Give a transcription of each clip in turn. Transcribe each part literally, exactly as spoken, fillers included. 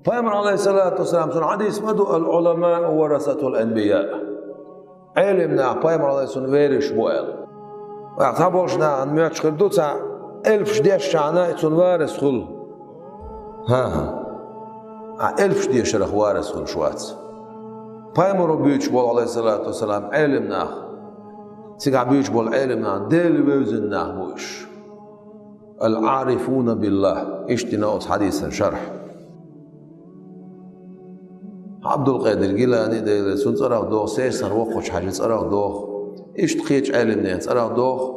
Пайхамар, алейхиссалату вассалам, цуьнан хьадис ма ду: «Ал-Ӏуламаъу варасатул анбияъ». Ӏелим нах пайхамар, алейхиссалам, вераш бу аьлла. Ва цхьаболчу нахана моьттуш хир ду, цхьа элпаш дешчахьана, и цунна варас хуьлу. ХӀан-хӀа. Ткъа элпаш дешарах варас хуьлуш вац. Пайхамаро буьйцуш болу, алейхиссалату вассалам, Ӏелим нах, цигахь буьйцуш болу Ӏелим нах Дела вевзина нах бу уьш. Ал-Ӏарифуна биллахь. Иштта дина оцу хьадисан шархь. Ӏабдулкъадир Гилани, Дела реза хуьлда цунна, цӀарах доху, Сесар воккхачу хьаьжин цӀарах доху, иштта кхечу Ӏелимнехан цӀарах доху.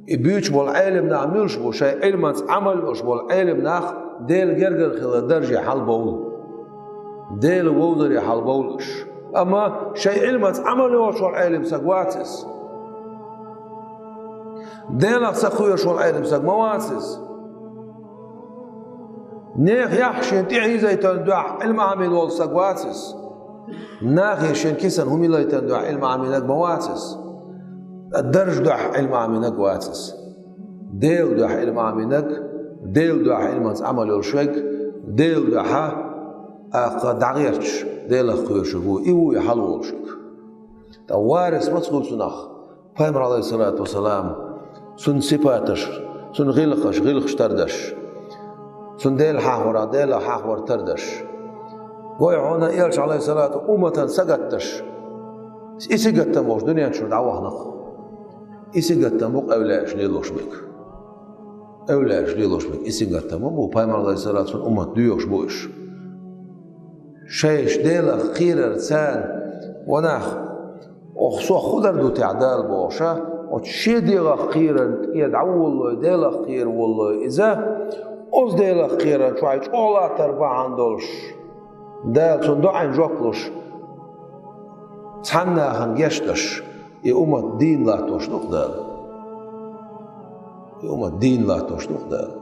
И буьйцуш болу Ӏелим нах муьлш бу? Шайн Ӏилманца Ӏамал йолуш болу Ӏелим нах Дела гергара хилла дарже хьалабовлу. Дела вовзаре хьалабовлу уьш. Амма шайн Ӏилманца Ӏамал йолуш волу Ӏелим стаг вац иза. Делах ца кхоьруш волу Ӏелим стаг ма вац иза. Нехан яххьашна тӀе хьийзайтан дуьхьа Ӏилма Ӏамийна волу стаг вац иза. Нахе шен кисана хӀума йилайтан дуьхьа Ӏилма Ӏамийнарг ма вац иза. Ткъа даржа дуьхьа Ӏилма Ӏамийнарг вац иза. Дела дуьхьа Ӏилма Ӏамийнарг, Дела дуьхьа Ӏилманца Ӏамал йолуш верг, Дела дуьхьа акха дӀагӀерташ, Делах кхоьруш верг ву, и ву и хьалаволуш верг. Ткъа варас маца хуьлу цунах? Пайхамар, алейхиссалату вассалам, цуьнан сипаташ, цуьнан гӀиллакхаш, гӀиллакхаш тардеш, цуьнан Дела хьахорах Делах хьахор тардеш. Гой хьуна, элча, алейхиссалату, умматан сагатдеш. И сингаттам болуш дуьнен чуьра дӀавахана-кх. И сингаттам бу къевлаьаш лелош берг. Къевлаьаш лелош берг и сингаттам ма бу, пайхамар, алейхиссалату, цуьнан уммат доьхуш бу уьш. Шайша Делах кхерар царна, ва нах, оха сох хӀун дар ду техьа Дала бохуша, оцу шен дегӀах кхерарна тӀе дӀаволалой, Делах кхера волалой иза, оцу Делах кхерарна чохь чӀогӀа латтар бахьана долуш, Дала цунна доӀанна жоп луш, цхьана нахана гечдеш, и уммат дийна латтош ду-кх Дала. И уммат дийна латтош ду-кх Дала.